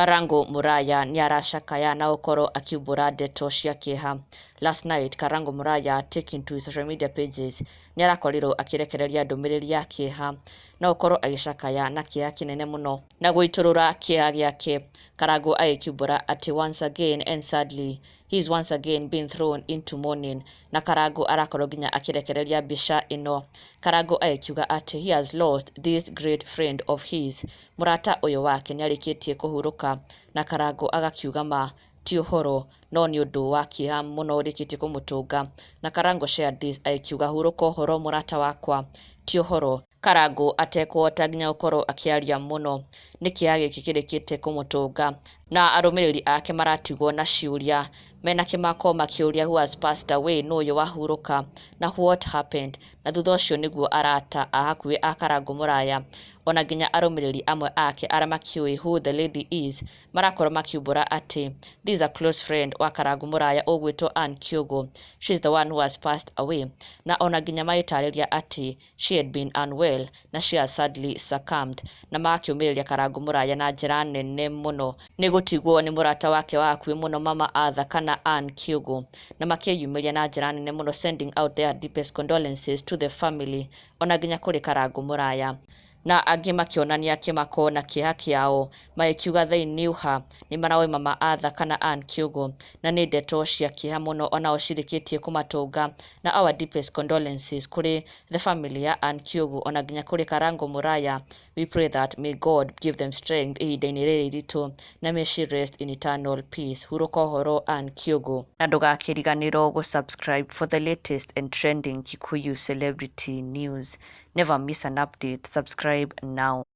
Karangu Muraya nĩaracakaya na gũkorwo akiumbũra ndeto cia kĩeha. Last night, Karangu Muraya, taking to his social media pages, nĩarakorirwo akĩrekereria ndũmĩrĩri ya kĩeha na gũkorwo agĩcakaya na kĩeha kĩnene mũno na gũitũrũra kĩeha gĩake. Karangu agĩkiumbũra atĩ once again and sadly, he is once again being thrown into mourning, na Karangu arakorwo nginya akĩrekereria mbica ĩno. Karangu agĩkiuga atĩ he has lost this great friend of his. Mũrata ũyũ wake nĩarĩkĩtie kũhurũka, na Karangu agakiuga ma ti ũhoro no nĩ ũndũ wa kĩeha mũno ũrĩkĩtie kũmũtũnga. Na Karangu shared this agĩkiuga, "Hurũka ũhoro, mũrata wakwa, ti ũhoro." Karangu atekũhota nginya gũkorwo akĩaria mũno nĩ kĩeha gĩkĩ kĩrĩkĩtie kũmũtũnga, na arũmĩrĩri ake maratigwo na ciũria mena kĩmako makĩũria who has passed away, nũ ũyũ wahurũka, na what happened. Na thutha ũcio nĩguo arata a hakuhĩ a Karangu Muraya ona nginya arũmĩrĩri amwe ake arĩa makĩũĩ who the lady is marakorwo makiumbũra atĩ this is a close friend wa Karangu Muraya ũgwĩtwo Ann Kiugu. She is the one who has passed away, na ona nginya magĩtarĩria atĩ she had been unwell na she has sadly succumbed, na magakĩũmĩrĩria Karangu Muraya na njĩra nene mũno nĩ gũtigwo nĩ mũrata wake wa hakuhĩ mũno, Mama Arthur kana Ann Kiugu, na makĩyumĩria na njĩra nene mũno, sending out their deepest condolences to the family ona nginya kũrĩ Karangu Muraya, na angĩ makĩonania kĩmako na kĩeha kĩao magĩkiuga they knew her, nĩ maroĩ Mama Arthur kana Ann Kiugu, na nĩ ndeto cia kĩeha mũno onao cirĩkĩtie kũmatũnga, na our deepest condolences kũrĩ the family ya Ann Kiugu ona nginya kũrĩ Karangu Muraya. We pray that may God give them strength ihinda-inĩ rĩrĩ iritũ, na may she rest in eternal peace. Hurũka ũhoro, Ann Kiugu, na ndũgakĩriganĩrwo gũ-subscribe for the latest and trending Kikuyu celebrity news. Never miss an update. Subscribe now.